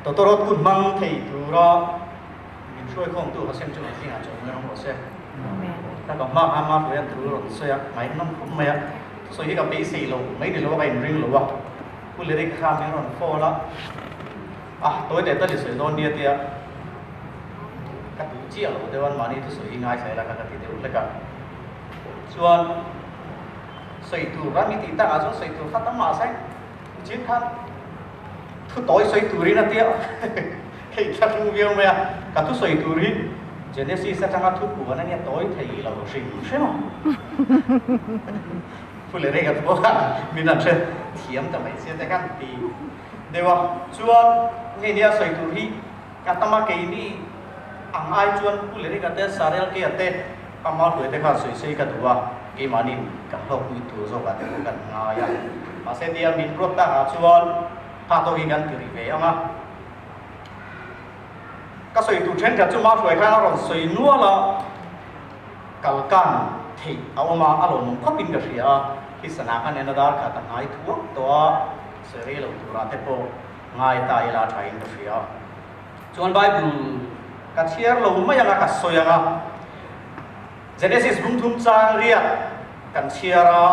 Tawtawrawt kut hmang thei tura min hruaikhawmtu Hashem chu kan zingah chaw mai rawng rawh se. Ka ka hma khan Mafui an thu rawn sawi a, ngaihnawm khawp mai a. Thusawi hi ka beisei lo mai ni lo a, ka inring lo a. Pu Lyric kha min rawn phone a, ah tawi teh tal i sawi dawn nia tia ka duh chiah lo deuh a, mahni thusawi hi ngaithla ila kha ka ti deuh hlek a. Chuan sawi tur a mi tih takah chuan sawi tur kha tam mahse chin khan thu tawi sawi turin a tia hei thla hrung viau mai a, ka thu sawi tur hi Genesis atanga thu puan a nia tawi thei lo hrim hrim a. Thu leh reng a pawh a min an hre thiam ta mai sia te khan ti deuh a, chuan nge nia sawi tur hi ka tam a keini ang ai chuan Pu Lerika te Sarel Kea te Ama hruai te khan sawi sei ka duh a, keimahni kan hlawkpui tur zawkah te pawh kan ngai a. Mahse tia min ruat takah chuan pha tawk hi kan ti rih ve ang a. Ka sawi tur thenkhat chu ma hruai khan a rawn sawi nual a, kalkan theih a awm a, a lawmawm khawpin ka hria a, khi sana khan en a dar khat a hnai thuak tawh a, sawi rei lo turah te pawh ngai ta ila thain ka hria. Chuan Bible ka chhiar lo mai anga ka sawi anga Genesis bungthum chang riak kan chhiar a,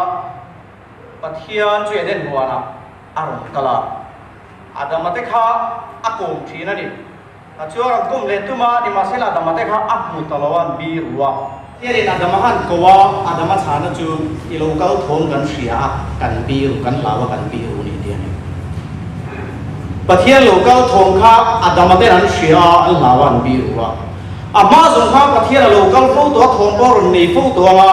Pathian chu Eden huanah a rawn kal a, Adama te kha a kawm thin a ni. A chu a rawn kawm leh tum a, nimahsela Adama te kha a hmu ta lo a, an bi ru a. Pathianin Adama han ko a, Adama chhana chu i lo kal thawm kan hria a, kan bi ru, kan hlau a, kan bi ru ni ti a ni. Pathian lo kal thawm kha Adama ten an hria a, an hlau a, an bi ru a. A hma zawng kha Pathian a lo kal fo tawh a, thawm pawh a rawn nei fo tawh ang a,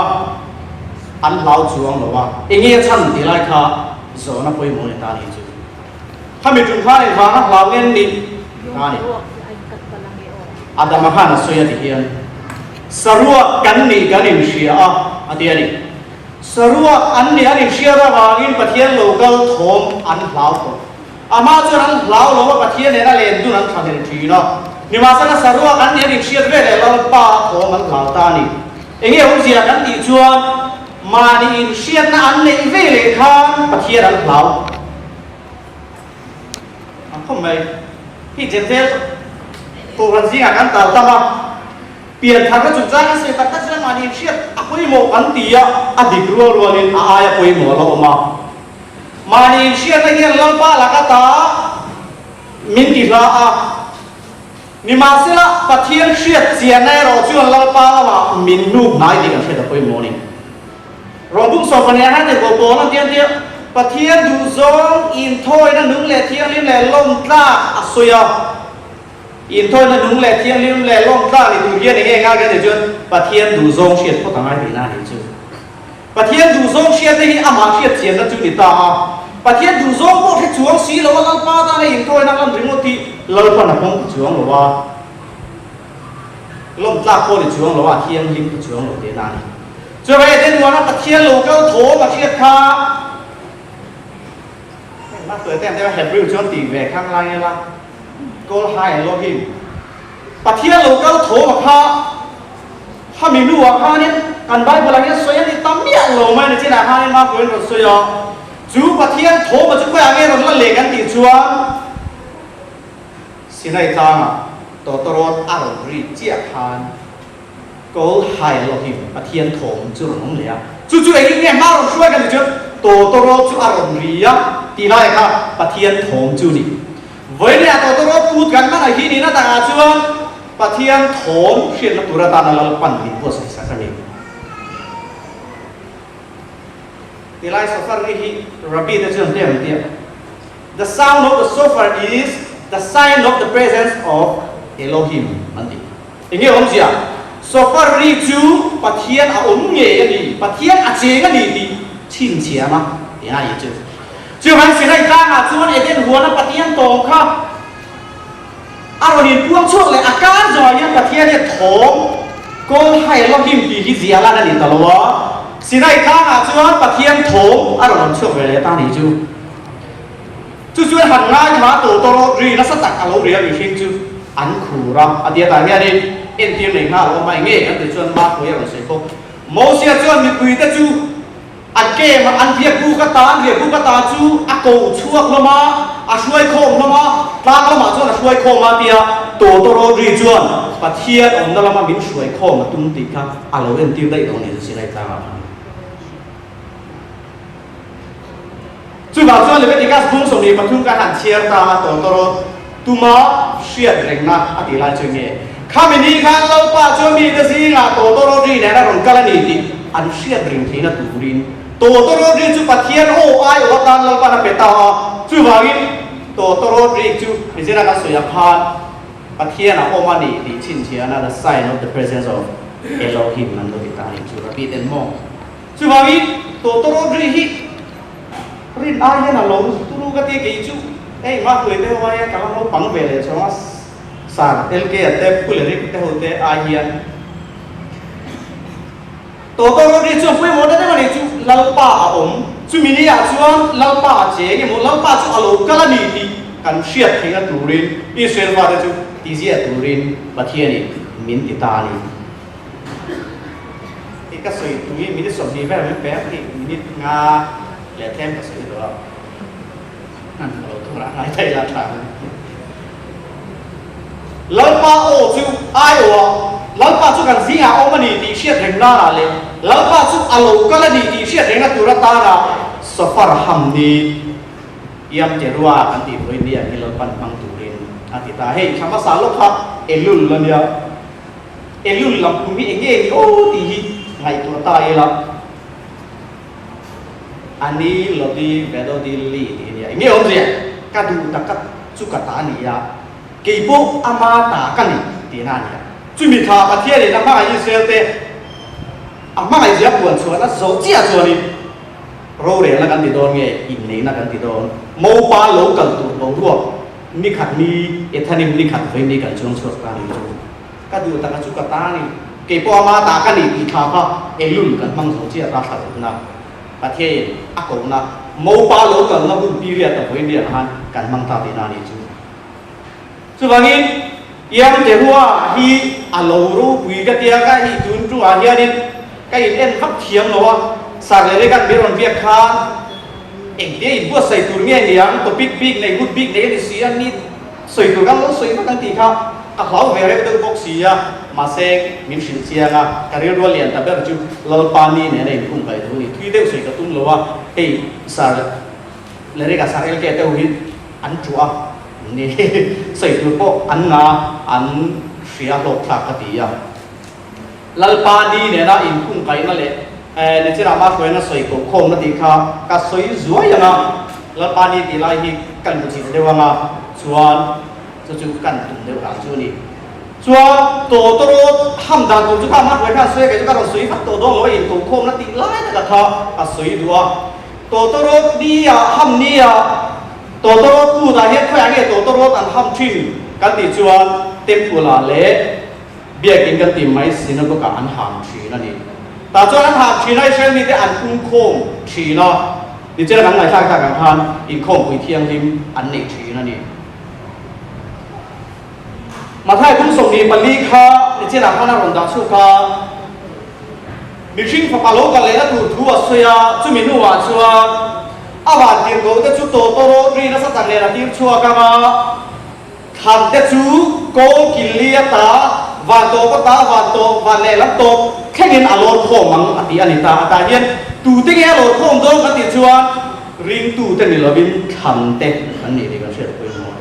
an hlau chuang lo a. Enge a chhan tih lai kha zawhna pawimawh a ni ta ni chu. Khami tum khan engvang a hlau ngen ni ta ni. Adama khan a sawi a ti hian, Saruak kan nih kan inhria a, a ti a ni. Saruak an nih an inhriat avangin Pathian lo kal thawm an hlau tawh. Amah chuan an hlau lo a, Pathian nena len dun an thlahlel thin a. Nimahsela saruak an nih an inhriat ve leh Lalpa thawm an hlau ta a ni. Enge awmzia kan tih chuan mahni inhriatna an neih ve leh khan Pathian an hlau. Ang khawp mai. Hi Jentail Kohhran zingah kan tal tam a, piantharna chungchang kan sawi tak tak chuan mahni inhriat a pawimawh kan ti a, a dik rual rualin a aia pawimawh a la awm a. Mahni inhriatna hian Lalpa laka ta min ti hla a, nimahsela Pathian hriat chianna erawh chuan Lalpa lamah min hnuk hnai tih kan hriat a pawimawh a ni. Rawng bung sawpa nen han tirhkoh pawl an ti an tia, Pathian duhzawng inthawina nung leh thianghlim leh lawmtlak a sawi a. Inthawina nung leh thianghlim leh lawmtlak ni tur hian enge ngai kan tih chuan Pathian duhzawng hriat phawt a ngai tihna a nih chu. Pathian duhzawng hriatna hi amah hriat chianna chu ni ta a. Pathian duhzawng pawh hre chuang si lo a, Lalpa tana inthawina lan ringawt hi Lalpan a hmang ta chuang lo a. Lawmtlak pawh ni chuang lo a, thianghlim ta chuang lo tihna a ni. Chuan Eden huana Pathian lo kal thawm a hriat kha heng hla sawi te ang deuh a Hebrew chuan tih ve khang lai ila Kol hai Elohim Pathian lo kal thawm a kha khami hnuah khanin kan Bible ah hian sawi a ni ta miah lo mai ni chinah khanin Marco in rawn sawi a chu Pathian thawm a chu khawiah nge rawn la leh kan tih chuan Sinai tlangah tawtawrawt a rawn ri chiah khan Kawl hai lo hi Pathian thawm chu rawn awm leh a, chu chu engin nge hma rawn hruai kan ti chuan tawtawraw chu a rawn ri a tih lai kha Pathian thawm chu ni. Vawiin ah tawtawraw put kan hman ah hi nihna takah chuan Pathian thawm hriatna tur atana Lalpan min buatsaih sak a ni. Tilai shofar ri hi Rabbi te chuan hliam an ti a, The sound of the shofar is the sign of the presence of Elohim an ti. Enge awmzia? Shofar ri chu Pathian a awm ngei a ni, Pathian a cheng a ni tih chhinchhiam a ti a ni chu. Chuvang Sinai tlangah chuan Eden huana Pathian tawng kha a rawn inpuang chhuak leh a kar zawhah hian Pathian hian thawm Kol ha Elohim tih hi ziah lan a ni ta lo a, Sinai tlangah chuan Pathian thawm a rawn awm chhuak ve leh ta a ni chu. Chu chuan han ngaithla tawh tawh ri nasa tak a lo ri a mihring chu an khur a, a tia tah hianin entir nei nghal awm a enge kan tih chuan Markhawi a rawn sawi bawk. Mosia chuan mipuite chu an kem a, an riak buk ata, an riak buk ata chu a ko chhuak hlawm a, a hruai khawm hlawm a, tlang lamah chuan a hruai khawm a tia tawtawrawt ri chuan Pathian awmna lama min hruai khawm a tum tih kha a lo entir daih dawn niin Sinai tlangah khan. Chuvang chuan Leviticus bung 23 kan han chhiar ta a, tawtawrawt tuma hriat rengna a tih lai chu nge? Khami ni khan Lalpa chu mite zingah tawtawrawt ri nen a rawn kal a ni tih an hriat reng theihna turin tawtawrawt ri chu Pathian aw aiawh atan Lalpa'n a pe ta a. Chuvangin tawtawrawt ri chu mizira kan sawi ang khan Pathian a awm a ni tih chhinchhiahna the sign of the presence of Elohim an lo ti ta a nih chu. Rabbi ten maw? Chuvangin tawtawrawt ri hi rin ai hian a lo turu ka ti a, kei chu hei mah hnuai te ho ai hian ka la naupang ve leh chuang a, Sir LK a te Pu leh Rick te ho te ai hian tawtawrawt ri chuan pawimawh deuh deuh a nih chu Lalpa a awm, chumi ni ah chuan Lalpa a cheng emaw Lalpa chu a lo kal a ni tih kan hriat theihna turin Israel fate chu tiziah turin Pathianin min ti ta a ni. Hi ka sawi tui minute 20 vel min pe a, hei minute nga leh tlem ka sawi tawh a, hman ka lo thur a ngai thei la tha ang. Lalpa aw chu aiawh a, Lalpa chu kan zingah a awm a ni tih hriat reng nanah leh Lalpa chu a lo kal a ni tih hriat rengna tur atana Sofar ham ni Iam Terua kan tih vawi ni ang hi Lalpan hmang turin a ti ta. Hei thla hmasa lawk kha Elul a nia. Elul lam kum hi eng nge ni aw tih hi ngaihtuah ta ila, Ani Lodi Vedodi Li tih nia. Eng nge awmzia? Ka duh tak ka chu ka ta a ni a, kei pawh ama ta ka ni tihna a ni a. Chumi thla Pathianin a hmangaih Israel te a hmangaihzia puan chhuahna zawh chiah chuanin rorelna kan ti dawn nge inneihna kan ti dawn? Mopa lo kal tur boruak ni khat ni Ethanim ni khat vawi ni kan chuang chhuak ta ni chu. Ka duh taka chu ka ta ni. Kei pawh ama ta ka ni tih thla kha Elul kan hmang zo chiah ta thla rukna Pathiain a kohna Mopa lo kalna hun period a vawi lian khan kan hmang ta tihna a nih chu. Chuvangin Iang Terua hi a lo ropui ka tia ka hi tun tungah hianin ka in en vak thiam lo a, Sir leh Regan min rawn biak khan engtia inbuatsaih tur nge niang topic bik nei hun bik nei a ni si a ni Sawi tur kan lo sawi vak ang tih kha ka hlau ve reuh deuh bawk si a, mahse min hrilh chiang a, ka rilru a lian ta ber chu Lalpa ni nen a inkhung kaih duh a ni. Thui deuh sawi ka tum lo a, hei Sir Larry ka Sir LK te ho hi an ṭuah a ni sawi tur pawh an nga an hria hlawk thlak ka ti a. Lalpa ni nena inkhung kaihna leh Nichina ma hruaina sawi koh khawmna tih kha ka sawi zuai ang a, Lalpa ni tih lai hi ka luhchilh deuh ang a, chuan chu chu kan tum deuh ang chu a ni. Chuan tawtawrawt ham dan tur chu kha ma hruai khan sawi a, kei chu ka rawn sawi vat tawh dawn lo a, inkoh khawmna tih lai taka kha a sawi duh a. Tawtawrawt ni ah ham ni ah tawtawrawt kutah hian khawiah nge tawtawrawt an ham thin kan tih chuan temple ah leh Biakin kan ti mai synagogue ah an ham thin a ni. Tah chuan an ham thin a, Israel mite an pungkhawm thin a, nichina kan ngaihthlak tak ang khan inkhawmpui thianghlim an nei thin a ni. Mathai kum 24 kha nichinah khan a rawn dah chhuk a, mihring fapa lo kal lehna tur thu a sawi a, chumi hnuah chuan a vantirhkoh te chu tawtawrawt ri nasa tak nen a tir chhuak ang a, Thlan te chu kawl kil li ata van tawp ata van tawp van lehlam tawp thlengin a lawr khawm ang a tih a ni ta. A tah hian tute nge a lawr khawm dawn kan tih chuan ringtute ni lovin thlan te an nih tih kan hriat pawimawh.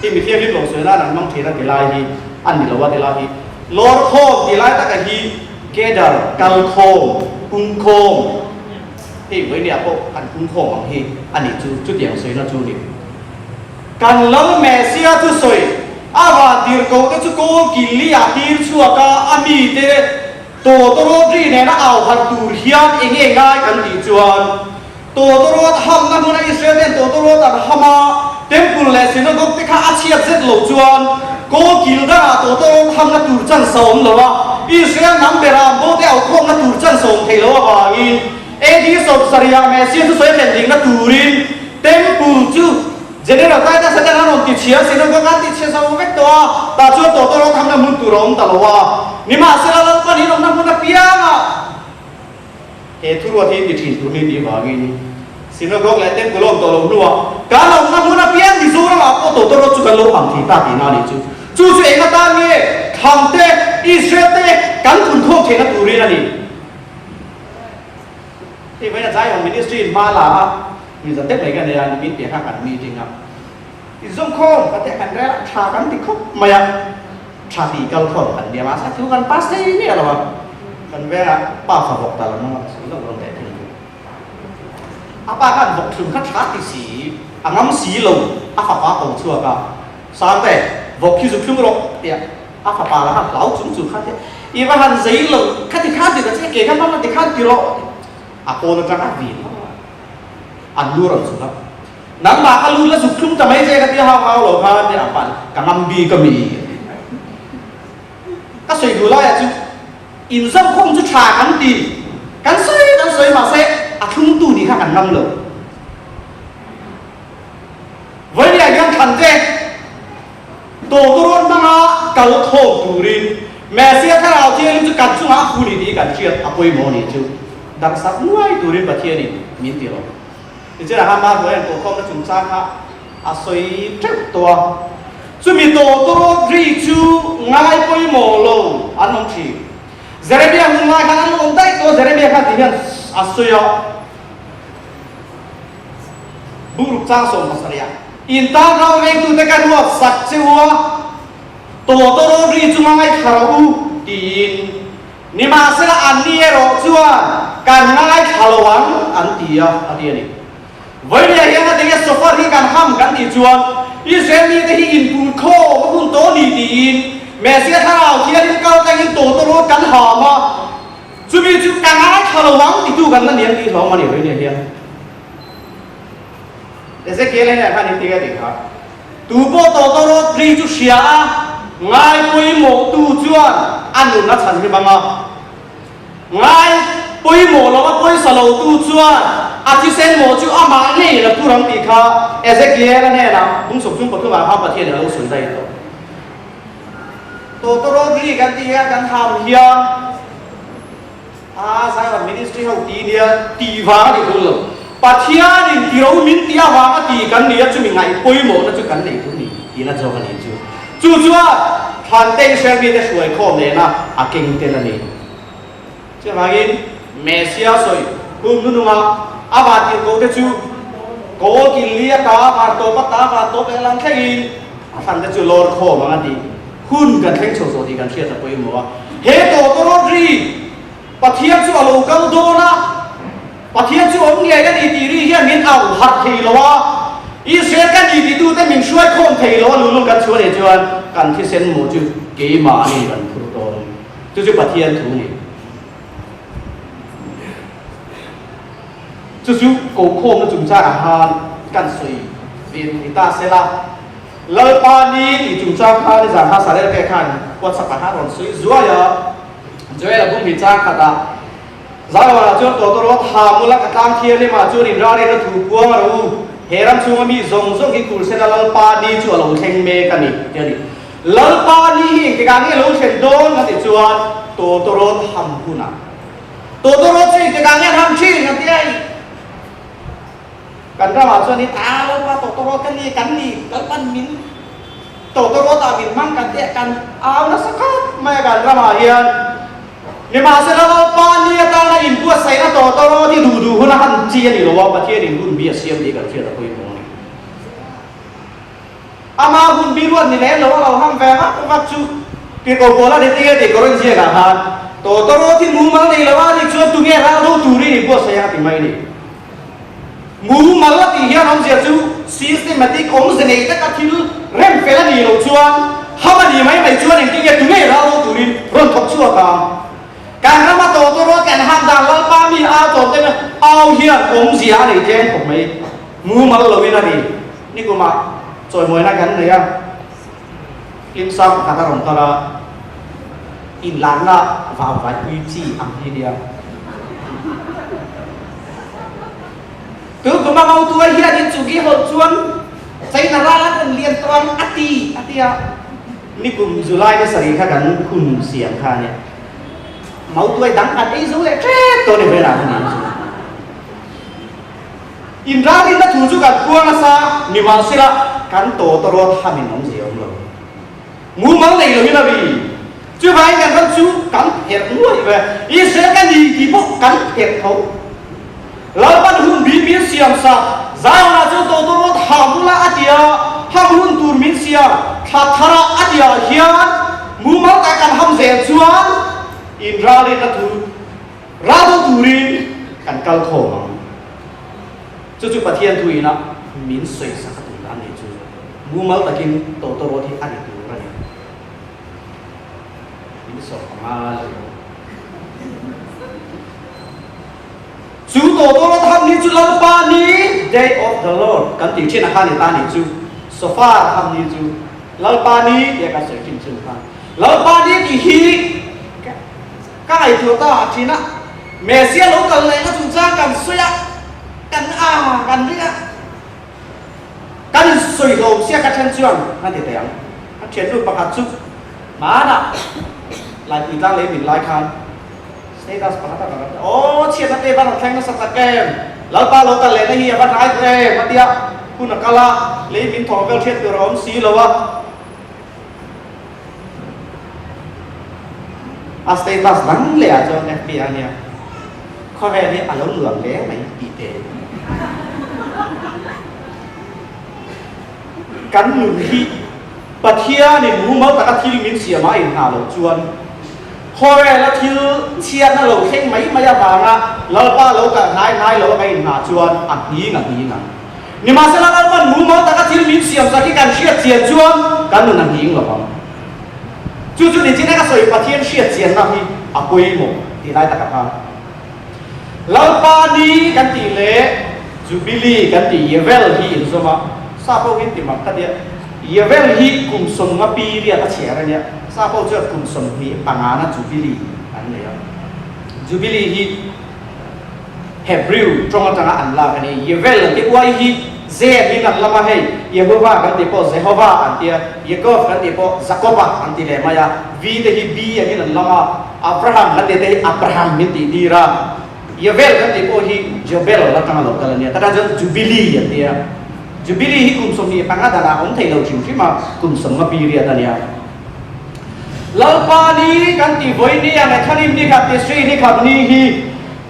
Hei mi thianghlim lo sawi nan an hmang thin a ti lai hi a ni lo a ti lai hi lawr khawm tih lai taka hi gather kal khawm pung khawm hei vawinia pawh kan pung khawm ang hi a nih chu chutiang sawina chu a ni. Kan Lal Messia chu sawi, a vantirhkoh te chu kawl kil li ah tir chhuak a, a mi te tawtawrawt ri nena au harh tur hian eng nge ngai kan tih chuan, tawtawrawt hamna hmuna Israel ten tawtawrawt an ham a, temple leh synagogue te kha a chhiat zet lo chuan kawl kil dangah tawtawrawt hamna tur chance a awm lo a, Israel hnam bera an bo te au khawmna tur chance a awm thei lo avangin AD 70 ah Messia chu sawi thlen dingna turin Temple chu General Titus a ten an rawn ti chhia synagogue an ti chhia zo vek tawh a, tah chuan tawh tawh thamna hmun tur a awm ta lo a. Nimahsela Lalpan in awmna hmun apiangah he thuruat hi ti thin tur ni tih vangin synagogue leh temple a awm tawh lo hnuah kan awmna hmun apiang Mizo thei ta tihna a nih chu. Chu chu eng atan nge thlam te, Israel te kan phunkhawm theihna turin a ni. Hei vawiin a Zion Ministry in hma la a, mi za deuh mai ka nei a, nimin piah kha kan meeting a, inzawmkhawm ka tia kan rel a, tha kan ti khawp mai a, tha tih kal khawm kan nia mahse thu kan pass thei miah lo a, kan vengah pa fa vawk ta lo nang a, sawi loh rawn leh thung chu. A pa khan vawk thlun kha tha ti si, a ngam si lo, a fapa ko chhuak a, Sante, vawk hi zu thlung rawh tia a fapa lah khan hlau chung chung khan tia, I va han zei lo, kha ti khan ti ta che, ke kha hmang la ti khan ti rawh ti a pawn atang a vin hlauh a, an lu rawn chhun a, Nangmah ka lu la zuk thlung ta mai che ka tia hau hau lo khan tia a pa nih, Ka ngam bik a mi a ti. Ka sawi duh laiah chu inzawmkhawm chu tha kan ti, kan sawi kan sawi mahse a thlungtu nih kha kan ngam lo. Vawinia hian Thante tawtawrawn hmanga kal khawm turin Messia Thlarau Thianghlim chu kan chungah a fu ni tih kan hriat a pawimawh ni chu darhsak nuai turin Pathianin min ti lo. Tichuan a hama hnuaiah tawhkhawmna chungchang kha a sawi teuh tawh a, chumi tawtawrawt ri chu ngai pawimawh lo an awm thin. Jeremia hun lai khan an awm daih tawh a, Jeremia khan ti hian a sawi a. Buruk chang 70 ah in tan ram vengtute ka ruat sak che u a, tawtawrawl ri chu ngaithla rawh u tiin. Nimahsela anni erawh chuan kan ngaithla lo ang an ti a, a ti a ni. Vawinia hian a tinge sofar hi kan ham kan tih chuan Israel mite hi inpun khawm a hun tawh ni tiin Messiah thlarau thianghlim kal tlangin tawtawrawl kan ham a, Chumi chu ka ngaithla lo ang titu kan la niang tih hlawm a ni Vawinia hian. Ezekiel hnenah khan engtin nge a tih kha? Tu pawh tawtawrawt ri chu hria a, ngai pawimawh tu chuan a nun a chhan hlim ang a. Ngai pawimawh lo a pawisa lo tu chuan a thisen mawh chu amah ngeiin a phur ang tih kha Ezekiel a hnenah bung 33 ah khan Pathianin a lo sawi daih tawh. Tawtawrawt ri kan tih hian kan ham hian a Zion Ministry ho tih nia tih vang a ni thung lo. Pathianin ti ro min tih avang a ti kan ni a, chumi ngaih pawimawhna chu kan nei thung ni tihna zawk a ni chu. Chu chuan Thlante Israel mite hruai khawm nena a keng tel a ni. Chuvangin Messia sawi hun hnununga a vantirhkohte chu kawl kil li ata van tawp ata van tawp leh lam thlengin a thlante chu lawr khawm ang a ti. Hun kan thleng chho zawh tih kan hriat a pawimawh a. He tawtawrawt ri Pathian chu a lo kal dawn a, Pathian chu awm ngei a ni tih ri hian min au harh thei lo a, Israel ka ni titute min hruai khawm thei lo a lulul kan chhuah leh chuan kan thisen maw chu keimah a ni kan phur dawn. Chu chu Pathian thu a ni. Chu chu kokhawmna chungchangah khan kan sawi ve thei ta se la. Lalpa ni tih chungchang kha nizan kha Sarel ke khan WhatsApp ah khan rawn sawi zuai a. Joel a bum hi chang khat ah Zaiawlah chuan tawtawrawt ha mula ka tlang thianghlim ah chuan inralrin a thu puang a ro u. He ram chhunga mi zawng zawng hi khur sela Lalpa ni chu a lo thleng mek a ni ti a ni. Lalpa ni hi engtikah nge lo thlen dawn a ti chuan tawtawrawt ham hunah. Tawtawrawt chu engtikah nge an ham thin a ti a i. Kan ramah chuan in a Lalpa tawtawrawt ka ni kan ni Lalpan min tawtawrawt ah min hmang kan tia kan au nasa khawp mai a kan ramah hian. Nimahsela Lalpa ni atana inbuatsaihna tawtawrawt hi duh duh huna han chi a ni lo a, Pathianin hun bi a siam tih kan hriat a pawimawh a ni. Ama hun bi ruat ni lem lo a lo ham ve vak vak chu tirhkoh pawl a ni tir tih Korin ziakah khan tawtawrawt hi mumal nei lo a nih chuan tunge ral do turin inbuatsaih ang a ti mai a ni. Mumal a tih hian awmzia chu systematic awmze nei taka thil rem fel a nih loh chuan ham a nih mai mai chuan engtin nge tunge ral do turin rawn thawk chhuak ang. Kan rama tawtawrawt kan ham dan Lalpa mi au tawh te au hian awmzia a nei tlem khawp mai. Mumal loin a ni. Nikumah chawimawina kan nei a, hlimsang pakhat a rawn kal a, inlarna vau vaipui chi ang hi nia. Tu kuma ngautua hianin chu gi hawlh chuan China ral an rawn lian tawh ang a ti a ti a. Nikum July ni sarih kha kan hun siam kha a nia. Mautuai dang kan ei zo leh tep tawh a ni velah a ni chu. Inralrinna thu chu kan puang nasa, nimahsela kan tawtawrawt hamin awmzia awm lo. Mumal nei loin a ri. Chuvangin kan ram chu kan pherh nuaih ve. Israel ka ni tih pawh kan pherh tho. Lalpan hun bi min siam sak. Zion-ah chuan tawtawrawt hah bula a tia, ham hun tur min siam thla tharah a tiah hian mumal tak kan ham zel chuan inralrinna thu raldo turin kan kal khawm ang. Chu chu Pathian thuina min sawisak a tum a nih chu. Mumal takin tawtawrawt hi a ni tur a ni. Min sawm a ngai lo. Chu tawtawrawt ham ni chu Lalpa ni, Day of the Lord, kan tih thin a kha ni ta nih chu. Shofar ham ni chu Lalpa ni tia kan sawi thin chu kha. Lalpa ni tih hi ka ngaihtuah ta a thin a. Messiah lo kal lehna chungchang kan sawi a, kan a kan ring a. Kan insawi hlawm sia ka then chuan a ti thei ang. A thiannu pakhat chu hmanah Laipui tlang lei min lai khan status pakhat a rawn ti a, Aw chhiatna te va rawn thleng nasa tak em? Lalpa lo kal lehna hi a va hnai tawh em? a ti a, hun a kal a, lei min thawh vel hriat tur a awm si lo a. A status dang leh ah chuan FB a nia, khawvel hi a lo nuam hle mai tih te. Kan nun hi Pathianin mumal taka thil min siam a inhna loh chuan khawvela thil chhiatna lo thleng mai mai avanga Lalpa lo kal hnai hnai lo a ka inhna chuan a nghing a nghing ang. Nimahsela Lalpan mumal taka thil min siam sak hi kan hriat chian chuan kan nun a nghing lo ang. Chu chu nichina ka sawi Pathian hriat chianna hi a pawimawh tih lai takah khan Lalpa ni kan tih leh Jubilee kan tih Yevel hi inzawm a, sa pawh hi ti mak ka tia. Yevel hi kum 50 period a chher a nia, sa pawh chuan kum 25 na Jubilee an nei a. Jubilee hi Hebrew tawng atanga an lak a ni. Yevel an tih uai hi Ze niin an lam a, hei Yehovah kan tih pawh Jehovah an ti a, Yakov kan tih pawh Jakoba an ti leh mai a, V te hi B angin an lam a, Abraham kan tih te hi Abraham min tih tir a, Yevel kan tih pawh hi Jobel atanga lo kal a nia, takah chuan Jubilee an ti a, Jubilee hi kum 25 danah a awm thei lo hrim hrim a, kum 50 period a nia. Lalpa ni kan tih vawi ni ang e, Thanim ni khat, Tisri ni khat ni hi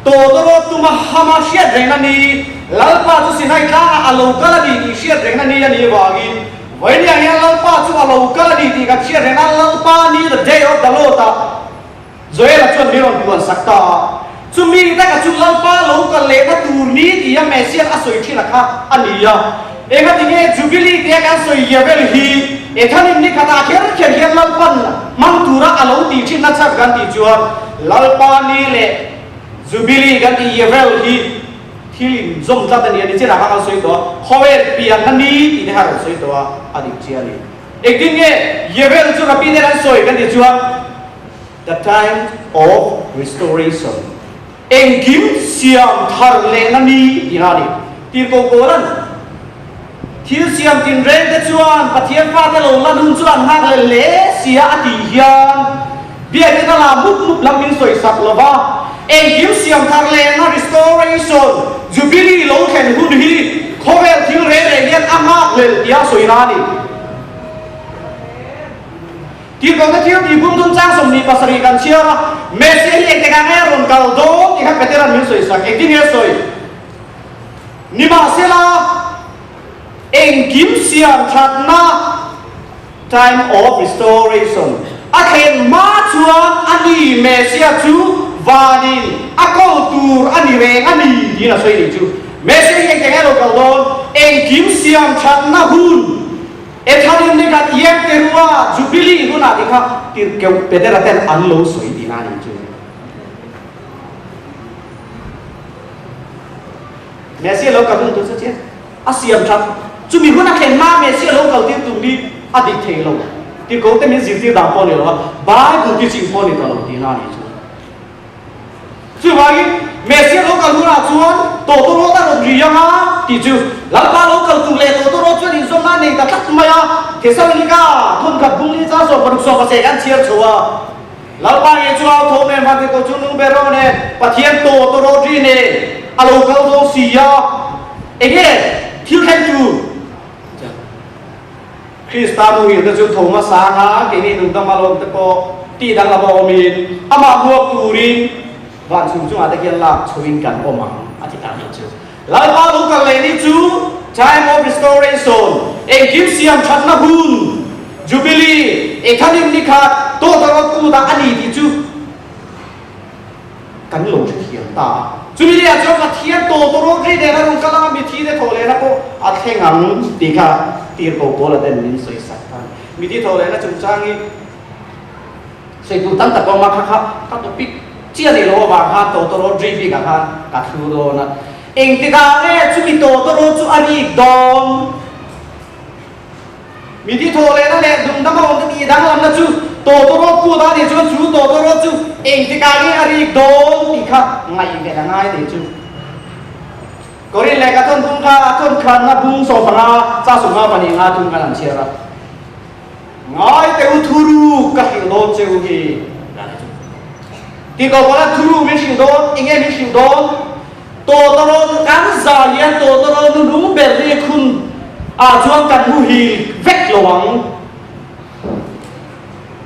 Tawtawrawt tuma hama hriat rengna ni, Lalpa chu Sinai tlangah a lo kal a ni tih hriat rengna ni a nih avangin vawi ni ang hian Lalpa chu a lo kal a ni tih kan hriat rengna Lalpa ni, the day of the Lord, ah Joela chuan min rawn puan sak ta a. Chumi taka chu Lalpa lo kal lehna tur ni tia Messiah a sawi thin a kha a ni a. Engatinge Jubilee tia kan sawi Yevel hi Ethanim ni khatah kher kher hian Lalpan hmang tura a lo tih thin na chhan kan tih chuan Lalpa ni leh Jubilee kan tih Yevel hi thil inzawm tlat a ni a ni chinah kha kan sawi tawh a, khawvel pianna ni tih te kha a rawn sawi tawh a, a dik chiah a ni. Engtin nge Yevel chu Rabbi nen an sawi kan tih chuan The time of restoration, engkim siam thar lehna ni tih a ni. Tirhkoh Paula'n thil siam tinreng te chuan Pathian fate lo la nun chu an nghak leh hle sia a tih hian biakina la mup mup lam min sawi sak lo va, engkim siam thar lehna, restoration, Jubilee lo thlen hun hi khawvel thil reng reng hian a nghak hlel tia sawina a ni. Tirhkohna thil tih bum dun chang 27 kan chhiar a, Messiah hi engtikah nge a rawn kal dawn tih kha Petera'n min sawi sak. Engtin nge a sawi? Nimahsela, engkim siam thatna, time of restoration, a thlen hma chuan a ni Messiah chu vanin a kawl tur a ni reng a ni tiin a sawi nih chu. Messiah hi engtikah nge a lo kal dawn? Engkim siam thatna hun. Ethanim ni khat Yem Teruah Jubilee hunah ti kha tirhkeuh Petera ten an lo sawi tihna a nih chu. Messia lo kal hun tur chu chiah a siam that. Chumi hun a thlen hma Messia lo kal tir tum hi a dik thei lo. Tirhkoh te min zirtir dan pawh a ni lo a, Bible teaching pawh a ni ta lo tihna a nih chu. Chuvangin, Messia lo kal hunah chuan tawtawrawt a rawn ri ang a, tih chu Lalpa lo kal tur leh tawtawrawt chuan inzawmna a nei ta tlat mai a. Thesalonika thawnkhat bung li cha 16 16 kan chhiar chho a. Lalpa nge chu au tho nen van tirhkoh chu nung ber rawh nen Pathian tawtawrawt ri nen a lo kal dawn si a. Enge thil thleng tur? Krista muhil te chu tho hmasa anga keini nungdam alawm te pawh tih danglam a awmin amah hmuak turin van chhung chungah te khian lak chhoin kan awm ang a ti ta nih chu. Lalpa lo kal leh ni chu Time of Restoration, engkim siam thatna hun, Jubilee, Ethanim ni khat tawhtarawt kut ah a ni tih chu kan lo hrethiam ta a. Chumi leh ah chuan Pathian tawhtarawt ri nen a rawn kal anga mithi te thawh lehna pawh a thleng ang tih kha tirhkoh Paula ten min sawi sak ta a ni. Mithi thawh lehna chungchang hi sawi tur tam tak awm a, kha kha ka topic chiah ni lo avang khan tawhtarawt ri bik ah khan ka thlu dawn a. Engtikah nge chumi tawhtarawt chu a rik dawn? Mithi thawh lehna leh dungdam a awm te tih danglamna chu tawtawrawt kut a nih chuan chu tawtawrawt chu engtikah nge a rik dawn tih kha ngaihven a ngai tih chu Korin lehkha thawn bung kha a thawn khanna bung 15 cha 15 pahnih nga thung khan an chhiar a. Ngai teh u thuruk ka hrilh dawn che u hi ti ko pawh a thuruk min hrilh dawn enge min hrilh dawn? Tawtawrawn kan za hian tawtawrawn nu lung ber ri khun ah chuan kan muhil vek lo ang.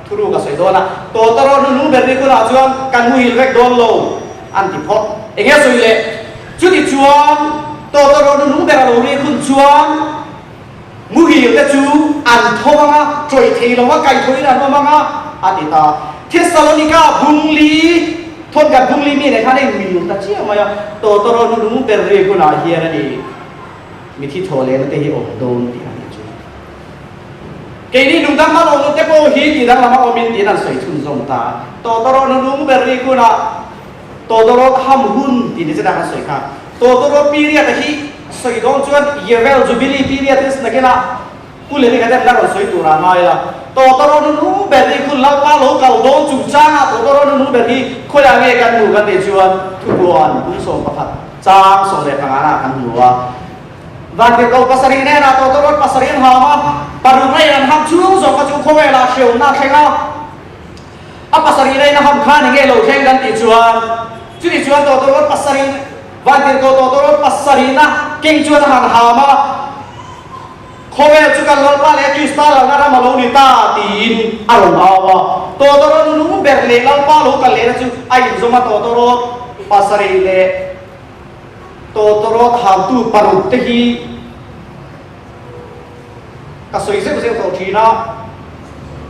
Thuruk a sawi dawn a, tawtawrawn nu lung ber ri khun ah chuan kan muhil vek dawn lo an ti phawt. Enge a sawi le? Chuti chuan tawtawrawn nu lung ber a lo ri khun chuan muhil te chu an tho ang a, tawih thei lo a, kaihthawhin an awm ang a, a ti ta. Thessalonika bungli. Thawt kan phung li mi nen khan a inmil ta chiah mai a, tawtawraw hnunung ber ri hunah hian a ni mithi thaw lehna te hi awm dawn tih a nih chu. Keini nungdang hman awm te pawh hi tih danglam a awmin tiin an sawi chhunzawm ta a, tawtawraw hnunung ber ri hunah tawtawraw ham hun tih ni chetah kan sawi kha. Tawtawraw period a hi sawi dawn chuan Yevel Jubilee period hi nakinah Pu Leli ka dem la rawn sawi tur ah ngai la. Tawtawraw nunung ber hi khun Lalpa lo kal dawn chungchang ah tawtawraw nunung ber hi khawiah nge kan hmu kan tih chuan thubuan kum 11 chang 15 ah kan hmu a. Vantirhkoh pasarih hnenah tawtawrawt pasarih an ham a, paruk rei an ham chung zawk kha chu khawvelah hreawmna a thleng a. A pasarih reina ham khan enge lo thleng kan tih chuan chuti chuan tawtawrawt pasarih vantirhkoh tawtawrawt pasarihna keng chuan a han ham a. Khawvel chu kan Lalpa leh Krista lalna ram a lo ni ta tiin a rawn au a. Tawtawrawt nung ber leh Lalpa lo kal lehna chu a inzawm a, tawtawrawt pasarih leh tawtawrawt hamtu paruk te hi ka sawi zeuh zeuh tawh thin a,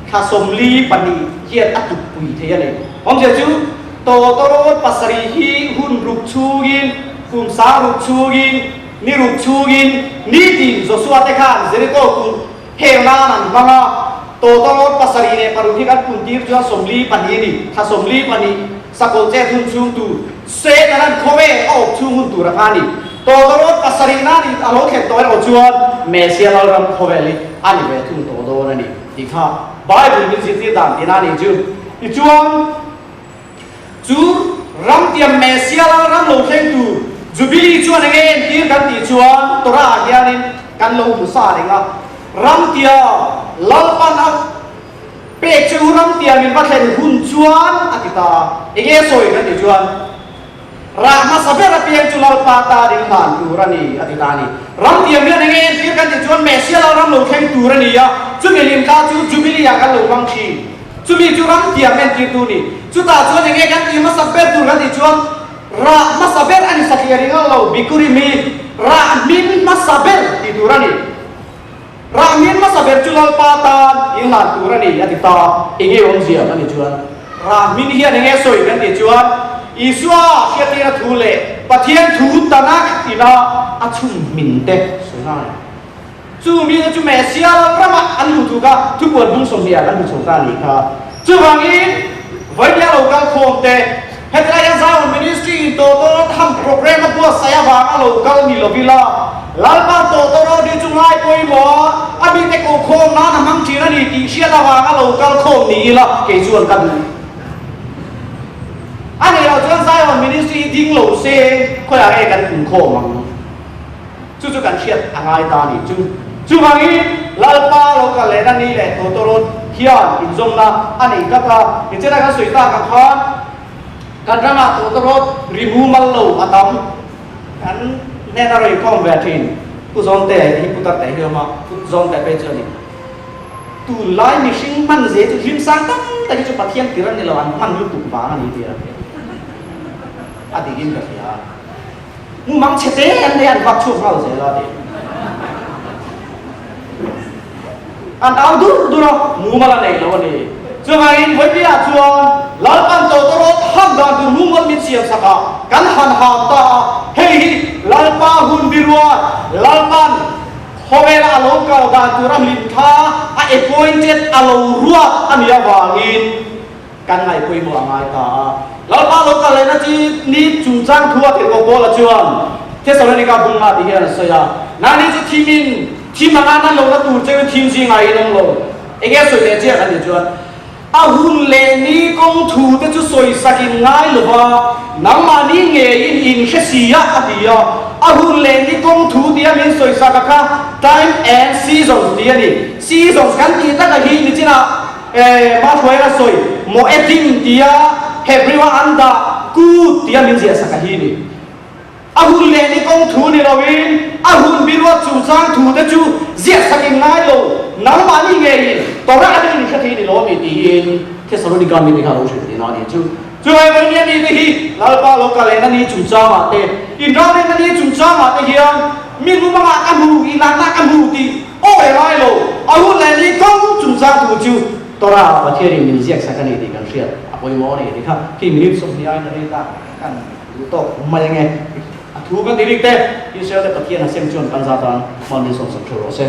thla 42 hian a tukpui thei a ni. Awmzia chu tawtawrawt pasarih hi hun ruk chhungin, kum sang ruk chhungin, Ni ruk chhungin nitin Joshua te khan Jeriko kulh hel nan an hmang a, tawtawrawt 76 hi kan puntir chuan 42 a ni, thla 42 sakawlh chet hun chhung tur Satan an khaw e a awp chhung hun tur a kha a ni. Tawtawrawt pasarih nan in a lo thlen tawh erawh chuan Messia Lalram khawvel hi a ni ve thung tawh dawn a ni tih kha Bible min zirtir dan tihna a nih chu. Tichuan. Chu ramtiam Messia lalram lo thleng tur Jubilee chuan enge entir kan tih chuan Torah ah hianin kan lo hmu sa reng a, ramtiam Lalpan a pek che u ramtiam in va thlen hun chuan a ti ta a, enge sawi kan tih chuan rah hmasa ber apiang chu Lalpa tan in hlan tur a ni a ti ta a ni. Ramtiam hian enge entir kan tih chuan Messia lalram lo thleng tur a ni a, chumi hlimthla chu Jubilee ah kan lo hmang thin. Chumi chu ram tiam entirtu ni. Chutah chuan enge kan tih hmasa ber tur kan tih chuan rah hmasa ber a ni satliah ring ang lo, bikuri mi rah hmin hmasa ber tih tur a ni. Rah hmin hmasa ber chu Lalpa tan inhlan tur a ni a ti ta. Enge awmzia kan tih chuan rah hmin hian enge sawi kan tih chuan Isua hriattirna thu leh Pathian thu Tanakh ina a chhun hmin te sawi na a ni. Chu mite chu Messia ramah an luh tuk a, thupuan bung 20 ah kan hmu chho ta a nih kha. Chuvangin, vawinia lo kal khawm te, hetilai hian Zion Ministry in tawtawrawt ham program a buatsaih avanga lo kal ni lovila, Lalpa tawtawrawt hi chu ngai pawimawh a, a mite koh khawm nan a hmang thin a ni tih hriat avanga lo kal khawm ni ila kei chuan ka duh. A nih loh chuan Zion Ministry hi ding lo se khawiah nge kan inkhawm ang? Chu chu kan hriat a ngai ta a ni chu. Chuvangin Lalpa lo kal lehna ni leh tawtawrawt hian inzawmna a nei tlat a. Tichuan kan sawi tak ang khan kan ramah tawtawrawt ri mumal lo a tam. Kan hnena rawn inkhawm ve thin Pu Zawnte hi Pu Tarte hi a awm a, Pu Zawnte phei chu a ni. Tunlai mihring hman ze chu hlim sang tam tak hi chu Pathian tir a ni lo, an hman lutuk vang a ni tih a a dik in ka hria. Mumang chhe te an nei a, an vak chhuak nghal zel a ti. An au dur dur a, mumal a nei lo a ni. Chuvangin vawipiah chuan Lalpan tawtawrawt hak dan tur mumal min siam sak a, kan han hak ta a, hei hi Lalpa hun biruat, Lalpan Khawvela a lo kal dan tur a hlim kha a appointed a lo ruat a nih avangin kan ngaihpawimawh a ngai ta a. Lalpa lo kal lehna chi ni chungchang thu a thilkawh Paula chuan Thessalonika bunga ti hian a sawi a, Nangni chu thimin thim anga nan lohna tur cheu thim zingah in awm lo. Enge sawi leh chiah kan nih chuan A hun leh ni kawng thu te chu sawisakin ngai lo va, nangmahni ngeiin in hre si a, a ti a. A hun leh ni kawng thu tia min sawisak a kha time and seasons tih a ni. Seasons kan tih taka hi nichinah Mahruaia a sawi Moedim tia Hebrew-a an dah kut tia min ziahsak a hi ni. A hun leh ni kawng thu ni loin a hun biruat chungchang thu te chu ziahsak in ngai lo, nangmahni ngeiin Torah atangin in hre thei ni lo ami tiin Thessalonika mite kha a lo hrilh thin a ni chu. Chuvai Vainia mite hi Lalpa lo kal lehna ni chungchangah te, inram lehna ni chungchangah te hian mi lumangah ka hmu, inanna ka hmu tih awi a ngai lo, a hun leh ni kawng chungchang thu chu Torah ah Pathianin min ziaksak a ni tih kan hriat a pawimawh a ni tih kha khi minute 20 aiin a rei ta kan Duh tawk mai ange. A thu kan ti bik te, Israel te Pathian a sem chuan kan za tan hman min sawmsak theuh rawh se.